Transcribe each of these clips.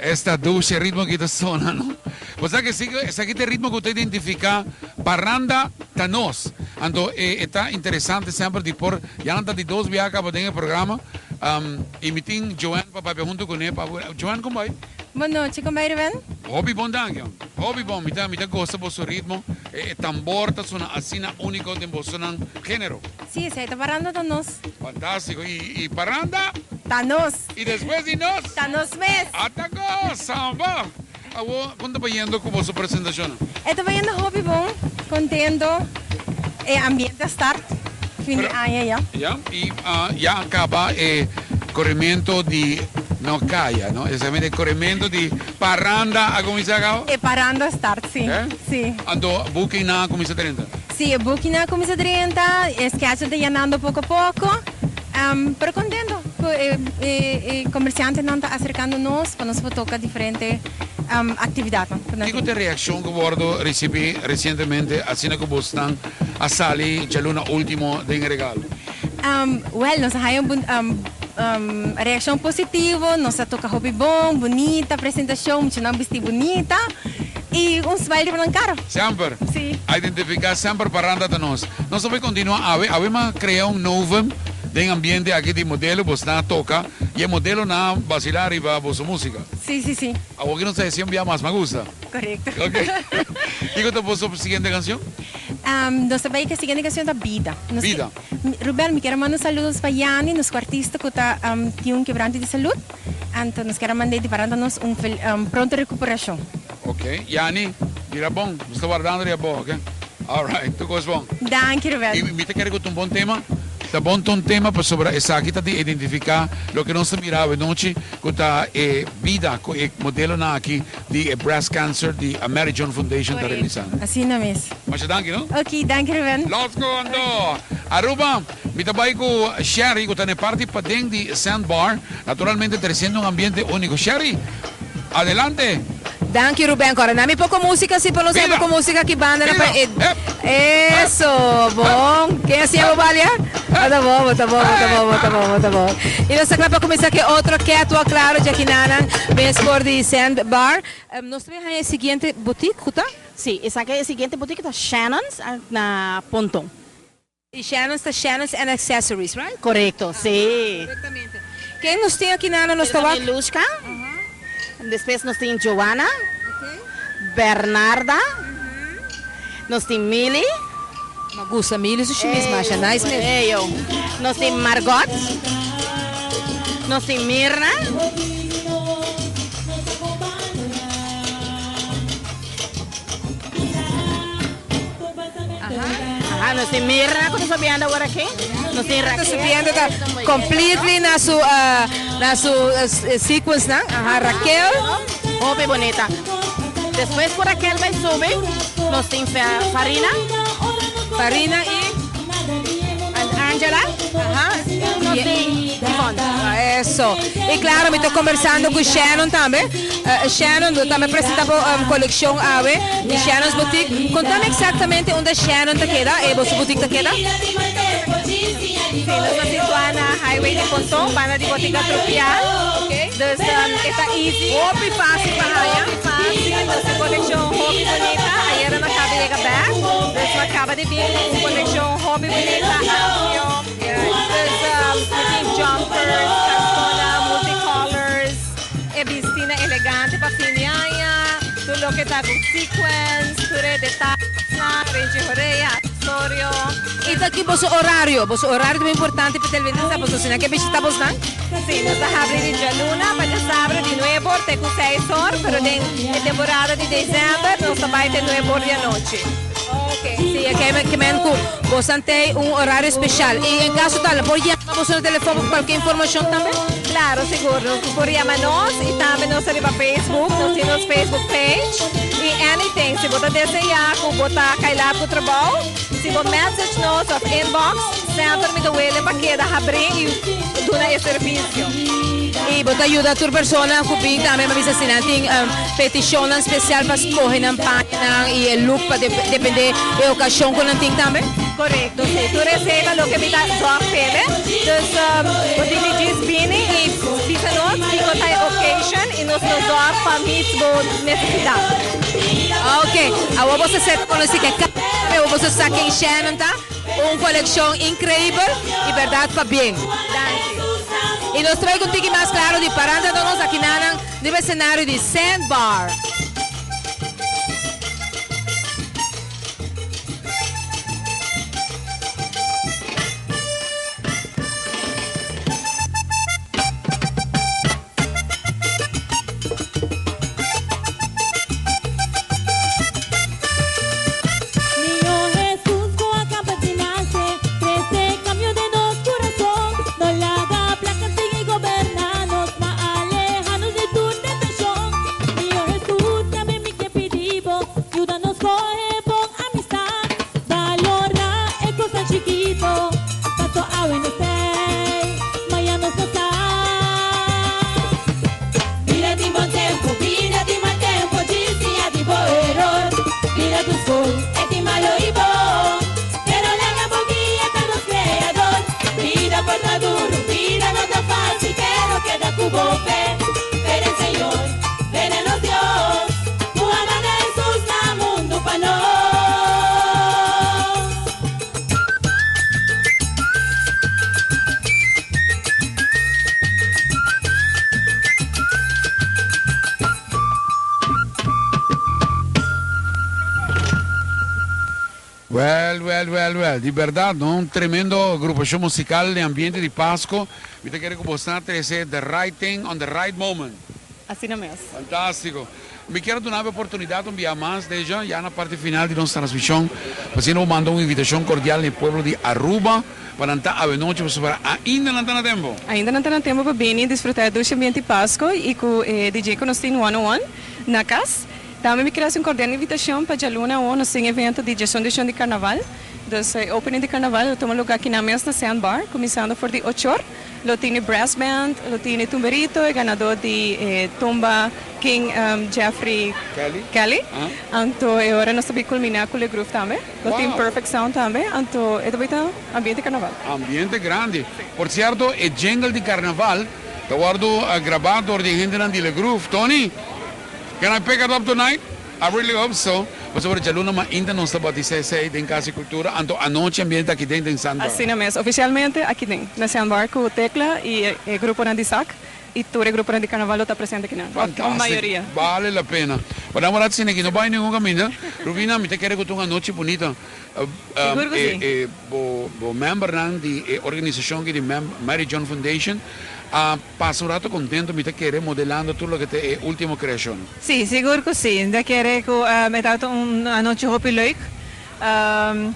Esta dushi ritmo ki ta sona no. Bo sa ke si esaki ta e ritmo ku ta identifiká Parranda ta nos. Anto e ta interesante semper di por ya nan ta di dos biaha kaba den e programa i mi tin Joanne pa papia huntu kuné pa Joanne kon bai? Bon nochi kon bai Ruben? Hopi bon danki hom. Hopi bon mi ta mi ta gosta boso ritmo e tambor ta sona asina uniko den bosonan genero. Si esei ta Parranda ta nos. Fantástiko i i Parranda. Ta nos. I despues di nos. Ta nos mes. Ata go samba. Awor kon ta bayendo ku boso presentashonnan? E ta bayendo hopi bon, kontento. E ambiente a start fin di aña ya. Ya, i ya a kaba e korementu di no kaya, no? Esakamente e korementu di paranda a kuminsá kaba? E paranda a start, si. Si. Anto bookingnan a kuminsá drenta? Si, e bookingnan a kuminsá drenta, e schedule ta yanando poko poko. Pero contento cu e comerciantenan ta acercando nos pa nos por toca diferente actividadnan cu nan Kico tin. ta e reaccion cu wordo ricibi recientemente asina cu bosnan a sali djaluna ultimo den e regalo? Well, nos a haya un reaccion positivo, nos a toca hopi bon, bunita presentacion, muchanan bisti bunita y un smile riba nan cara. Semper. Sí. A identifica semper paranda ta nos. Nos ta bay continua awe. Awe m'a crea un novum den ambiente aki di modelo. Bos nan a toca y e modelo nan a bacila riba boso musica. Sí, sí, sí. Awor ki nos ta haci un bia mas, m'a gusta. Correcto. Ok. Kico ta boso siguiente cancion? Nos ta bay cu e siguiente cancion ta Bida. Nos Bida. Ruben, mi kier a manda un saludos pa Yanni, nos cu artista cu ta tin un quebrante di salud. Anto nos kier a mand'é di paranda nos un pronto recuperacion. Ok, Yani, bira bon. Nos ta wardando di abo, ok? Alright, tur cos bon. Danki, Ruben. Y mi ta kere cu ta un bon tema. Ta bon ta un tema pasobra esaki ta di identifica loke nos ta mira awe nochi cu ta e bida cu e modelonan aki di e breast cancer di Mary Joan Foundation ta realisando. Correcto, asina mes. Masha danki, no? Ok, danki, Ruben. Los cu anto! Aruba! Mi ta bai ku Sherry ku ta na e parti paden di Sand Bar, naturalmente tresiendo un ambiente úniko. Sherry, adelante! Danki Ruben Cora. Na mi poko músika si pa nos Bida! poko músika ki banda na pa Bida! e Hep! Hep! Eso! Hep! Bon! Ken a siña bo Hep! balia? Hep! Bo ta bon, bo ta bon, bo ta bon, bo ta bon, bo ta bon. I nos ta kla pa kuminsá ku e otro catwalk klaro djakinannan mes for di Sand Bar. Nos ta bin haña e siguiente boutique ku ta? Si, esaki e siguiente boutique ta Shannon's na Ponton. Y Shannon's ta Shannon's and Accessories, right? Corecto, si. Corectamente. Ken nos tin aki nana nos ta wak? Milushka, despues nos tin Joanna, Bernarda, nos tin Milly. Ma gusta Milly su shimis masha nice mes. Eyo. Nos tin Margot, nos tin Mirna. Aha, nos tin Mirna ku ta subiendo awor aki. Nos tin Ta Raquel. subiendo ta completely na su na su sequence nan. Aha, Raquel. Hopi bunita. Despues ku Raquel bai subi, nos tin Farina. Farina y? Angela. Aha. Nos tin Yvonne. Eso. Y claro, mi ta conversando cu Shannon tambe. Shannon, bo tambe presenta bo coleccion awe di Shannon's Boutique. Contame exactamente unda Shannon ta keda, e boso boutique ta keda? Sí, nos ta situa na Highway di Ponton, banda di Botica Trupial. Dus e ta easy. Hopi facil pa haya. Hopi facil, nos tin coleccion hopi bunita. Ayera no caba yega bek, dus no caba di bin cu un coleccion hopi bunita, amplio. Dus mi tin jumpers, calzona, multicolors. E bistina elegante pa fin di aña, tur loke ta ku sequins, tur e detayenan, renchi horea, aksesorio. I ta ki boso orario? Boso orario ta muy importante pa televidente sa pasobra si nan ke bishita bosnan. Si, nos ta habri di djaluna pa djasabra di nuebe or te ku seis or, pero den e temporada di december nos ta bai te nuebe or di anochi. Ok, si, e ke men ku bosan tei un orario special. I en kaso tal, por yama boso na telefon pa kualke informashon tambe? Claro, sigur. Nos por yama nos y tambe nos ta riba Facebook. Nos tin nos Facebook page. Y anything, si bo ta desea cu bo ta cay laat cu trabou, si bo message nos of inbox, semper mi ta willing pa keda habri y duna e servicio. I bo ta yuda tur persona ku bin tambe pa bisa si nan tin petishonnan spesial pa skohe nan pañanan i e look pa depende e okashon ku nan tin tambe? Korekto, si. Tur esei ta loke mi ta zòrg p'e. Dus bo tin di djis bini i bisa nos kiko ta e occasion i nos lo zòrg pa meet bo nesesidat. Ok, awor bo sa ser konosí ke Carmen, awor bo sa sa ken Shannon ta. Un kolekshon inkreibel i bèrdat pabien. Danki. I nos ta bai ku un tiki mas klaro di paranda ta nos akinanan riba e senario di Sandbar. Niño Hesus ku a kaba di nase, trese kambio den nos kurason. No laga plaka sigui goberná nos, ma aleha nos di tur tentashon. Niño Hesus, tambe mi ke pidi bo, yuda nos kohe bon amistat. Balorá e kosnan chikito, paso awe nos tei, maña nos no sa. Bida tin bon tempu, bida tin mal tempu, djis siña di bo eror. Bida tu skol, e tin malo i bon, pero laga bo guia ta nos Kreador. Bida por ta duru, bida no ta fásil, pero keda ku bo fe, fe den Señor, fe den nos Dios, ku a manda Hesus na mundu pa nos. Wel, wel, wel, wel. Di berdad, no? Un tremendo agrupacion musical den ambiente di Pasco. Mi ta kere cu bosnan a trece the right thing on the right moment. Asina mes. Fantastico. Mi kier a duna bo e oportunidad un bia mas, Deja, ya na parti final di nos transmision, pa asina bo manda un invitacion cordial na e pueblo di Aruba pa nan ta awenochi pasobra ainda nan ta na tempo. Ainda nan ta na tempo pa bini disfruta e dushi ambiente di Pasco y cu e DJ cu nos tin one on one na cas. Tambe mi kier haci un cordial invitacion pa djaluna awo nos tin evento di djesun edicion di Carnaval. Dus e opening di Carnaval lo tuma lugar kinan mes na Sandbar cuminsando for di ochor. Lo tini brass band, lo tini tumberito, e ganadó di e tumba King Jeffrey Kelly. Anto e ora nos ta bin culminá cu Le Groove tambe. Lo tin Perfect Sound tambe. Anto e ta bay ta ambiente carnaval. Ambiente grandi. Por cierto e jingle di carnaval ta wordo grabá door di e hendenan di Le Groove. Tony, can I pick it up tonight? I really hope so, pasobra djaluna mainta nos ta batisá esei den Casa di Cultura, anto anochi ambiente aki den den Sandbar. Asina mes, oficialmente aki den na Sandbar cu Tecla y e gruponan di sac y tur e gruponan di carnaval lo ta presente akinan, of Fantastic, mayoria. bale la pena. Pa nan wak asina aki no bay ningun caminda. Rubina, mi ta kere cu ta un anochi bunita. Sigur cu si. E bo bo membernan di e organisacion aki di Mary John Foundation a pasa un rato contento mi ta kere modelando tur loke ta e ultimo creacionnan. Si, sigur cu si. Mi ta kere cu e tabata un anochi hopi leuk. Un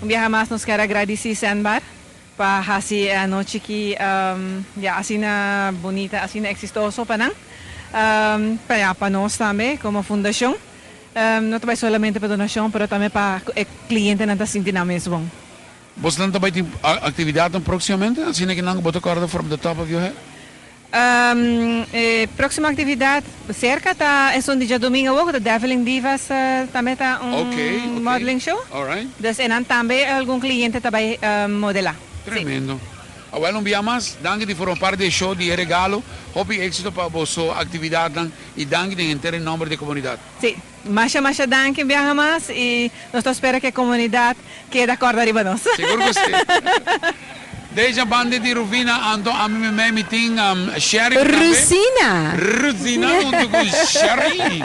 biaha mas nos kier a gradici Sandbar pa haci e anochi ki ya asina bunita, asina exitoso pa nan. Pa ya pa nos tambe como fundacion. No ta bai solamente pa donacion pero tambe pa cu e clientenan ta sinti nan mes bon. Bosnan ta bai tin actividadnan proximamente? Asina ki nan cu bo ta corda from the top of your head? E proximo actividad cerca ta esun di djadomingo awor cu ta Daveling Divas tambe ta un modeling show. Dus enan tambe algun cliente ta bai modela. Tremendo. Awel un bia mas, danki di forma parti di e show di e regalo. Hopi exito pa boso actividadnan y danki den henter e nomber di e comunidad. Sí, masha masha danki un biaha mas y nos ta spera cu e comunidad keda corda riba nos. Sigur cu si. Deja banda di Rufina anto ami mi mei mi tin Sherry tambe. Rusina. Rusina hunto cu Sherry.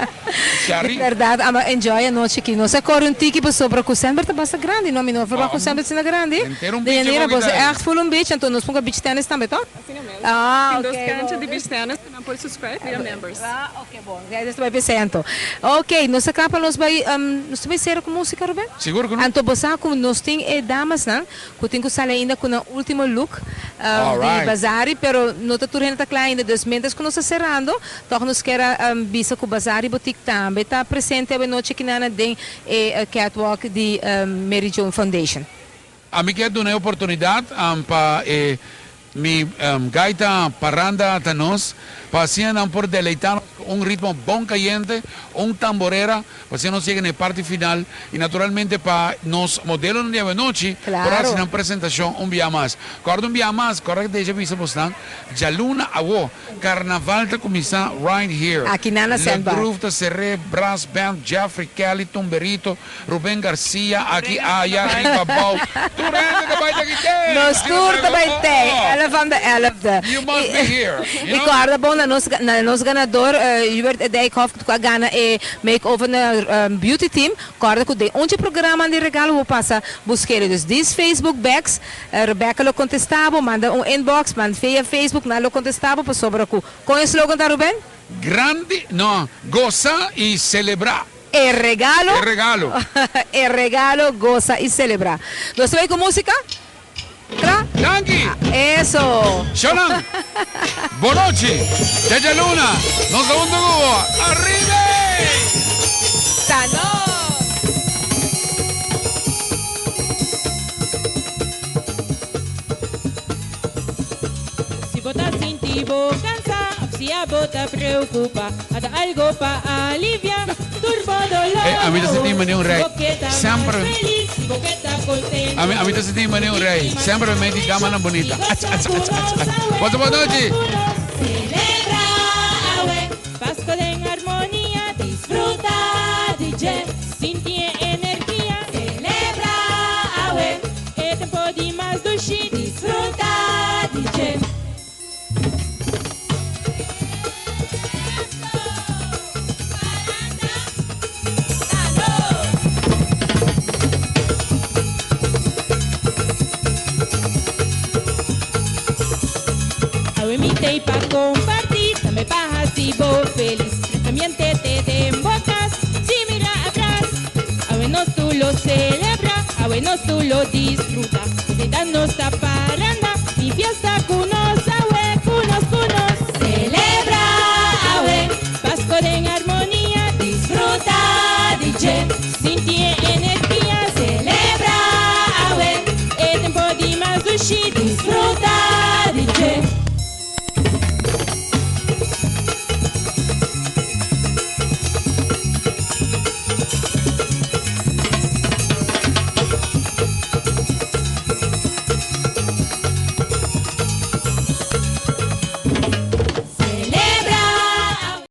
Sherry. Di berdad amo enjoy anochi aki. Nos a core un tiki pasobra cu semper ta basta grandi no mi no a verwacht cu semper ta asina grandi. Henter un beach Deyanira bo bo kita. echt full un beach anto nos ponga beach tennis tambe toch? Asina mes. Ah Tin dos ok cancha bo. di beach tennis cu nan por subscribe bira members. Ah ok bon. Ya nos ta bai p'esei anto. Ok nos ta cla pa nos bai nos ta bai cera cu musica Ruben? Sigur cu no. Anto bo sa cu nos tin e damasnan Cu tin cu sali ainda cu nan ultimo look di Bazari, pero no ta tur hende ta cla ainda. Dus mientras cu nos ta cerrando, toch nos kier a bisa cu Bazari Boutique tambe ta presente awenochi kinana den e catwalk di Mary Joan Foundation. Ami kier duna e oportunidad pa e. Mi gaita parranda ta nos, pa asina nan por deleita nos cu un ritmo bon cayente, un tamborera, pa asina nos yega na e parti final y naturalmente pa nos modelonan di awenochi por haci nan presentacion un bia mas. Corda un bia mas, corda deja bisa bosnan, djaluna awo, Carnaval ta cuminsa right here. Aki nan na Le Sandbar. Groove ta ser'é, Brass Band, Jeffrey Kelly, Tumberito, Ruben Garcia, aki aya, riba bou. Tur hende ta bai ta aki tei! Nos tur ta bai tei, elf van de elfde. You must be here, you I know? corda bon na nos na nos ganador Hubert Dijkhoff cu a gana e make-over na beauty team, corda cu den un dje programanan di regalo bo pasa busk'e. Dus dis Facebook backs, Rebecca lo contesta bo, manda un inbox, manda via Facebook, nan lo contesta bo pasobra cu con e slogan ta Ruben? Grandi, no, gosa y celebra. E regalo. E regalo. E regalo, gosa y celebra. Nos ta bay cu musica? Cla? Danki! Eso! Shonan, bonochi! Te djaluna, nos ta hunto cu bo. Arribe! Ta nos! Si bo ta sinti bo cansa of si abo ta preocupa, ata algo pa alivia tur bo dolor. Ey, ami ta sinti manera un rey. Si bo ke ta mas Semper. feliz, si bo ke ta contento. Ami, ami ta sinti manera un rey. Semper mi mei di damanan bunita. Ach, ach, ach, ach, ach. Boso bon nochi. Celebra awe, Pasco den armonia, disfruta di dje, sinti e energia. Celebra awe, e tempo di mas dushi, disfruta di dje. Awe mi t'ei pa comparti, tambe pa haci bo feliz. Ambiente te den bo cas, si mira atras. Awe nos tur lo celebra, awe nos tur lo disfruta. Esei nos ta paranda, mi fiesta cu nos, awe cu nos, cu nos. Celebra awe, Pasco den armonia.